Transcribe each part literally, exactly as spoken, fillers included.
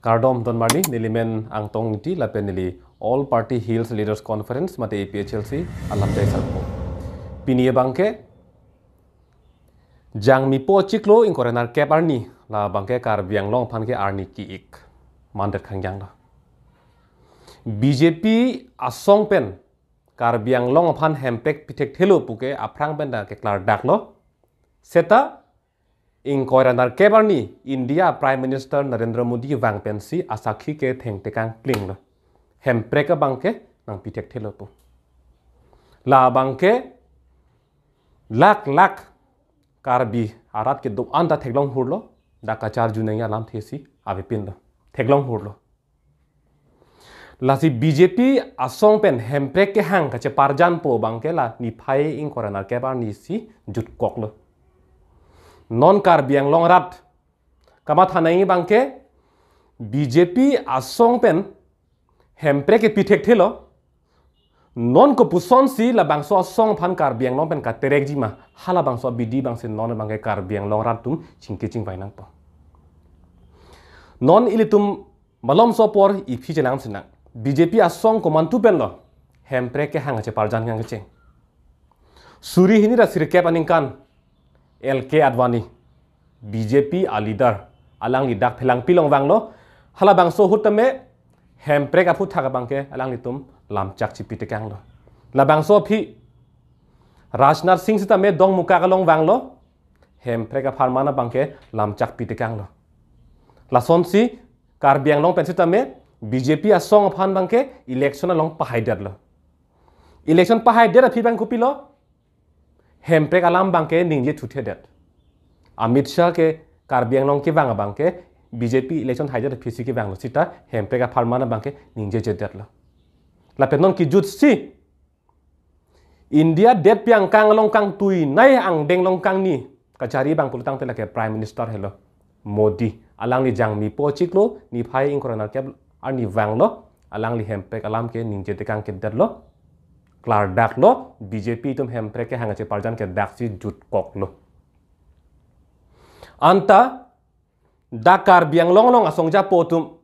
Kardom don marni, neli men Angtong Ingti lapen neli All Party Hills Leaders Conference mate A P H L C alamjai sarpo. Pini abangke Jangmi po chiklo ingkoi ra nerkep arni, la abangke Karbi Anglong aphan ke arni ki-ik mandet khangjang lo. B J P asong pen Karbi Anglong aphan hemprek pithekthelo puke aphrang pen ta keklardak lo. Seta ingkoi ra nerkep arni India Prime Minister Narendra Modi vang pensi asakhi ke thengtekang kling lo. Hemprek abangke nangpithekthelo pu. La abangke lakh lakh Karbi arat kedo-an ta theklong hurlo, dak kacharju nangji alamthe si avepin lo. Theklong hurlo. Lasi B J P asong pen hemprek kehang kacheparjan po abangke la niphai ingkoi ra nerkep arni si jutkok lo. Non Karbi Anglong arat kamatha nangji abangke B J P asong pen hemprek kepithekthelo. Non kopusonsi labangso asong aphan Karbi Anglong pen katerekji ma, halabangso abidi abangsi non abangke Karbi Anglong arat atum chingki chingvai nangpo. Non ilitum malomso apor iphi chenang sinang. B J P asong komantu pen lo hemprek kehang kacheparjan kangcheng. Suri hini ra sirkep aningkan L K Advani, B J P aleader, alangli dak Phelangpi along vanglo. Halabangso ahut tame hemprek aphuthak abangke alanglitum lamchak chipitekang lo. Labangso aphi Rajnath Singh sitame Dongmukak along vanglo, hemprek apharman abangke lamchak pitekang lo. Lasonsi Karbi Anglong pen sitame B J P asong aphan abangke election along pahaidet lo. Election pahaidet aphi abang kopilo? Hemprek alam abangke ningje thuthedet. Amit Shah ke Karbi Anglong kevang abangke B J P election haidet aphi si kevang lo, seta hemprek apharman abangke ningjejedet lo. Lapen non kijutsi India detpi angkang along kangtui nei angdeng along kangni kachari abang pulotangte lake Prime Minister helo Modi. Alangli Jangmi po chiklo niphai ingkoi ra nerkep arni vanglo, alangli hemprek alam ke ningjetekang kedet lo. Klardak lo, B J P atum hemprek kehang kacheparjan ke daksi jutkok lo. Anta dak Karbi Anglong along asong japo atum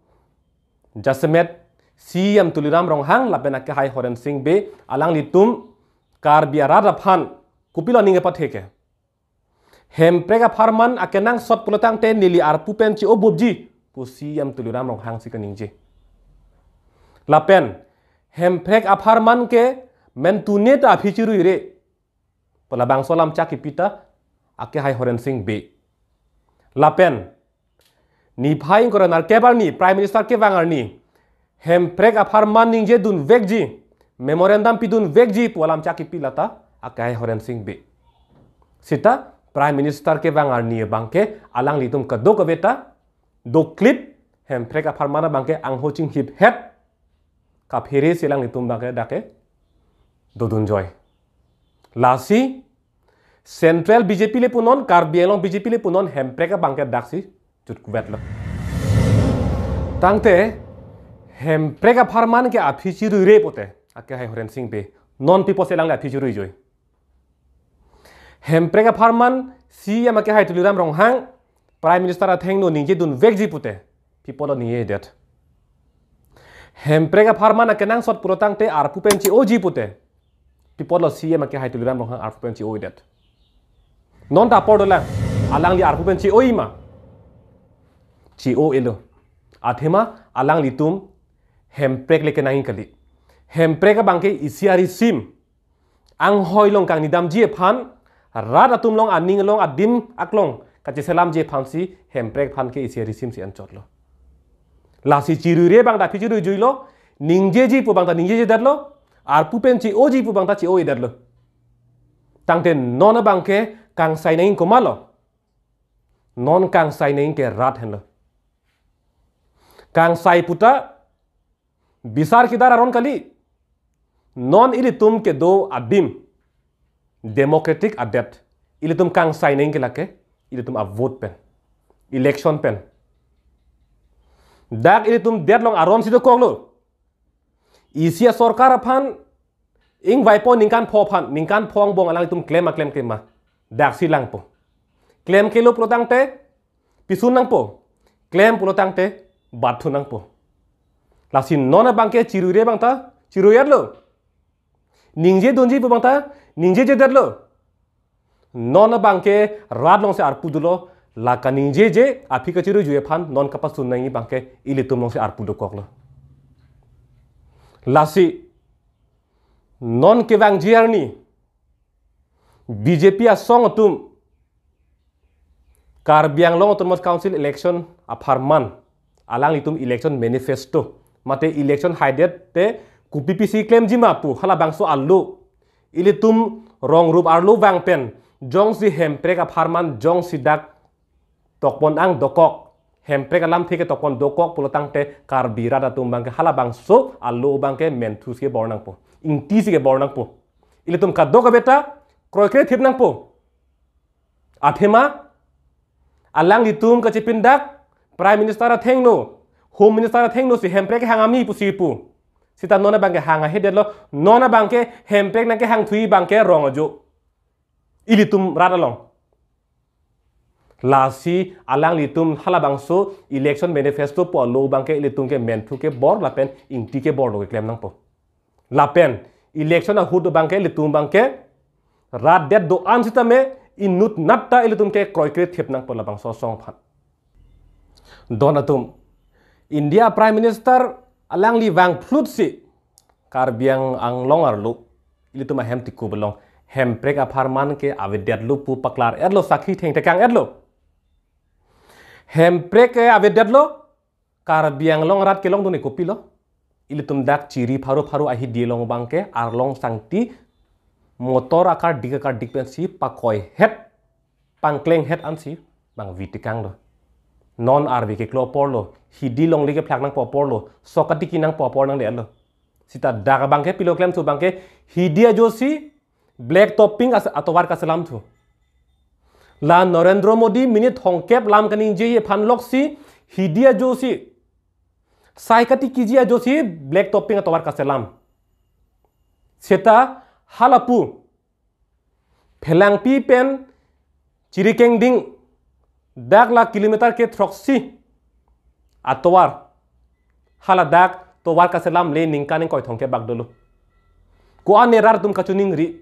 jasemet C E M Tuliram Ronghang lapen akehai Horen Sing Bey, alanglitum Karbi arat aphan kopilo aning kepathe ke? Hemprek apharman akenangsot pulotangte neli arpu pen che-o bupji pu C E M Tuliram Ronghang si kaningje. Lapen hemprek apharman ke mentune ta aphi chiruire pu labangso lamchak kipi ta akehai Horen Sing Bey. Lapen niphai ingkoi ra nerkep arni, Prime Minister kevang arni, hemprek apharman ningjedunvekji, memorandum pidunvekji pu alamchak kipi lata akehai Horen Sing Bey. Seta Prime Minister kevang arni abangke alanglitum kadokave ta doklip hemprek apharman abangke angho chinghiphet kaphere si alanglitum abangke dak ke dodunjoi. Lasi Central B J P le punon, Karbi Anglong B J P le punon, hemprek abangke daksi jutkokvet lo. Tangte hemprek apharman ke aphi chiruire pute akehai Horen Sing Bey, non pi apotsi alangli aphi chiruijoi? Hemprek apharman C E M akehai Tuliram Ronghang Prime Minister athengno ningjedunvekji pute, pi apotlo ningjedet? Hemprek apharman akenangsot pulotangte arpu pen che-oji pute, pi apotlo C E M akehai Tuliram Ronghang arpu pen che-oidet? Non ta apor dolang, alangli arpu pen che-oi ma? Che-o-elo. Athema alanglitum hemprek le kenangji kali. Hemprek abangke isi arisim anghoi along kangnidamji aphan, rat atum along aning along adim aklong kacheselamji aphansi hemprek aphan ke isi arisim si anchotlo. Lasi chiruire abang ta aphi chiruijuilo, ningjeji pu abang ta ningjejedet lo, arpu pen che-oji pu abang ta che-oidet lo. Tangte non abangke kangsai nangji komatlo? Non kangsai nangji ke rat henlo. Kangsai puta bisar kidar aron kali. Non ilitum kedo adim democratic adet, ilitum kangsai nangji ke lake ilitum avote pen, election pen. Dak ilitum det along aron si dokoklo. Isi asorkar aphan ingvaipo ningkan pho aphan, ningkan pho angbong alangtum klem ma klem klem ma, daksi langpo. Klemklelo pulotangte pisun nangpo. Klem pulotangte batthu nangpo. Lasi non abangke chirure abangta chiruyatlo. Ningje dunji pu abangta ningjejedetlo. Non abangke rat alongsi arpu dolo, la kaningjeje aphi kachiruju aphan non kapasun nangji abangke ilitum alongsi arpu dokoklo. Lasi non kevangji arni B J P asong atum Karbi Anglong Autonomous Council election apharman alanglitum election manifesto mate election haidet te kopi pisi klemji ma pu halabangso alo ilitum rong rup arlo vang pen jongsi Hemprek apharman jongsi dak tokpon ang dokok, Hemprek alamthe ke tokpon dokok pulo tangte Karbi rat atum abangke halabangso alo abangke menthu si kebor nangpo, ingti si kebor nangpo. Ilitum kadokave ta kroikre thip nangpo. Athema alanglitum kachipindak Prime Minister athengno, Home Minister athengno si Hemprek hang ami pusi pu. Seta non abangke hang ahedetlo, non abangke Hemprek nangkehangthui abangke rong ajo ilitum rat along. Lasi alanglitum halabangso election manifesto pu alo abangke ilitum ke menthu kebor lapen ingti kebor lo keklem nangpo. Lapen election ahut abangke ilitum abangke rat det do-an sitame inut nat ta ilitum ke kroikre thip nangpo labangso asong aphan. Don atum, India Prime Minister alangli vangphlut si Karbi Ang- Anglong arlo ilitum ahem tikup along Hemprek apharman ke avedetlo pu paklar-etlo, sakhi thengtekang-etlo. Hemprek ke avedetlo, Karbi Anglong arat kelongdunji kopilo? Ilitum dak chiri pharo pharo ahidi along abangke arlong sangti motor akardik akardik pensi pakoihet, pangklenghet ansi bang vitikang lo. Non arve keklo aporlo, hidi longle kephlak nangpo aporlo, sok katiki nangpo apor nangle-etlo. Seta dak abangke pilo klemthu abangke hidi ajosi black topping as- atovar kaselamthu. La Narendra Modi minute thomkep lam kaningje aphan loksi hidi ajosi, sai katikiji ajosi black topping atovar kaselam. Seta halapu Phelangpi pen Chirikengding dak la kilometer kethroksi atovar, haladak tovar kaselamle ningkan ingkoi thomkep bak dolo. Ko-an ne rat atum kachiningri,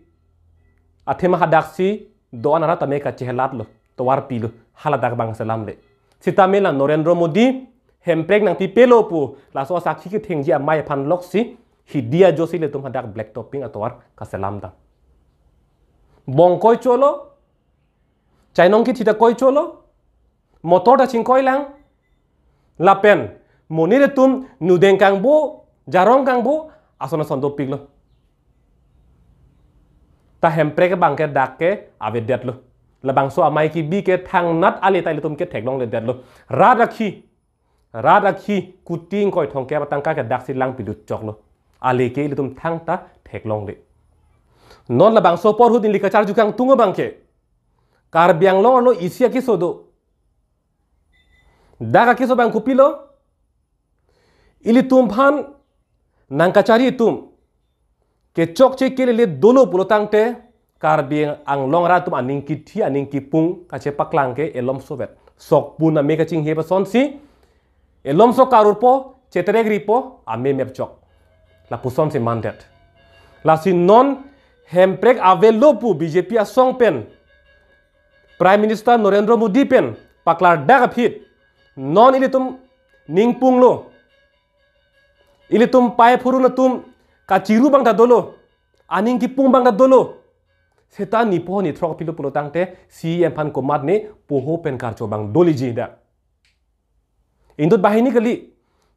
athema hadaksi do-an arat tame kachehelatlo, tovar pilo, haladak abang selamle. Sitame la Narendra Modi Hemprek nangpipelo pu laso asakhi kethengji amei aphan loksi hidi ajosi ilitum hadak black topping atovar kaselamdam. Bong koi cholo, chainong kithi ta koi cholo, motor ta chingkoilang, lapen monit atum nudeng kangbo, jarong kangbo, ason ason dopiklo. Ta Hemprek abangke dak ke avedetlo. Labangso amei kebi ke thangnat ale ta ilitum ke theklongledetlo. Rat akhi, rat akhi kuti ingkoi thomkep atangka ke daksi langpilut choklo. Ale ke ilitum thangta theklongle. Non labangso apor ahut neli kacharju kangtung abangke Karbi Anglong arlo isi akeso do. Dak akeso abang kopilo? Ilitum aphan nangkachari atum kechokche kelele dolo pulo tangte Karbi Anglong arat atum aning kithi aning kipung kachepaklang ke elomso vet. Sokpun ame kachinghep asonsi elomso karurpo, cheterekripo, ame mepchok. Lapusonsi mandet. Lasi non Hemprek avelo pu B J P asong pen Prime Minister Narendra Modi pen paklardak aphi non ilitum ningpunglo. Ilitum pai phurun atum kachiru abang ta dolo, aning kipung abang ta dolo. Seta nipo nithrok aphi lo pulo tangte C E M aphan komatne poho pen karcho abang doliji dak. Indut banghini kali,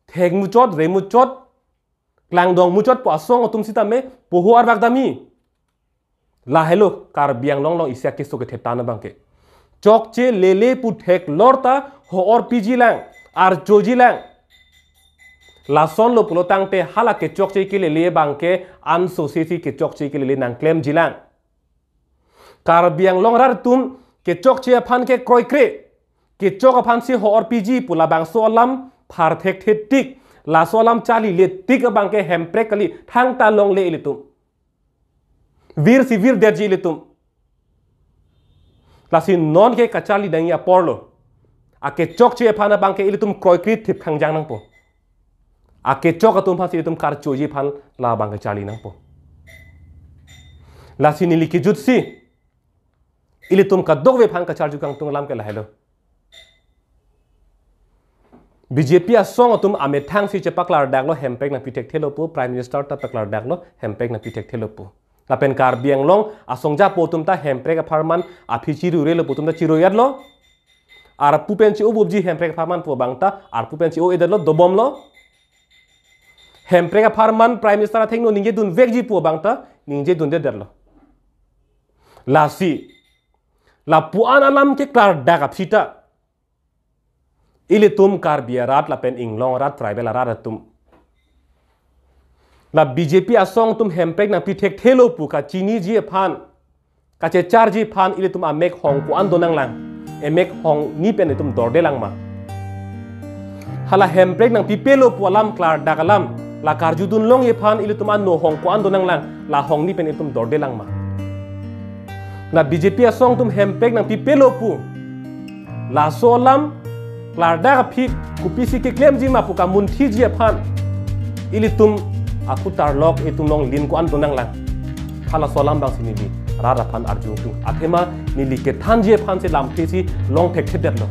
thek muchot, re muchot, klangdong muchot pu asong atum sitame poho arbak damji. Lahelo Karbi Anglong along isi akeso kethe tan abangke. Chokche lele pu theklor ta ho-or pijilang, archojilang. Lasonlo pulo tangte hala kechokche kelele abangke ansose si kechokche kelele nangklemjilang. Karbi Anglong arat atum kechokche aphan ke kroikre, kechok aphansi ho-or piji pu labangso alam pharthekthetik, laso alam charlile tik abangke Hemprek kali, thangta longle ilitum. Virsi virdetji ilitum. Lasi non ke kacharli dangji aporlo. Akechokche aphan abangke ilitum kroikre thip khangjang nangpo. Akechok atum aphansi ilitum karchoji aphan labangke charli nangpo. Lasi neli kejutsi ilitum kadokave aphan kacharju kangtung alam ke lahelo. B J P asong atum amethangsi chepaklardaklo hemprek nangpi thekthelo pu, Prime Minister ta paklardaklo hemprek nangpi thekthelo pu. Lapen Karbi Anglong asong japo atum ta hemprek apharman aphi chirurelo pu atum ta chiruyatlo. Arpu pen chi-o bupji hemprek apharman pu abang ta, arpu pen chi-o-edetlo, dobomlo. Hemprek apharman Prime Minister athengno ningje dunvekji pu abang ta ningje dundedetlo. Lasi lapu-an alam keklardak aphi ta ilitum Karbi arat lapen inglong arat, tribal arat atum, la B J P asong atum hemprek nangpi thekthelo pu kachiniji aphan, kachecharji aphan ilitum amek hong ko-an do nanglang, emek hongni pen itum dordelang ma? Hala hemprek nangpipelo pu alam klardak alam la karjudun longji aphan ilitum ano hong ko-an do nanglang, la hongni pen itum dordelang ma? La B J P asong atum hemprek nangpipelo pu laso alam klardak aphi kopisi keklemji ma pu kamunthiji aphan ilitum aphutarlok itum longlin ko-an do nanglang? Halaso alam abangsi neli rat aphan arju pu. Athema neli kethanji aphansi lamthesi long thekthedetlo.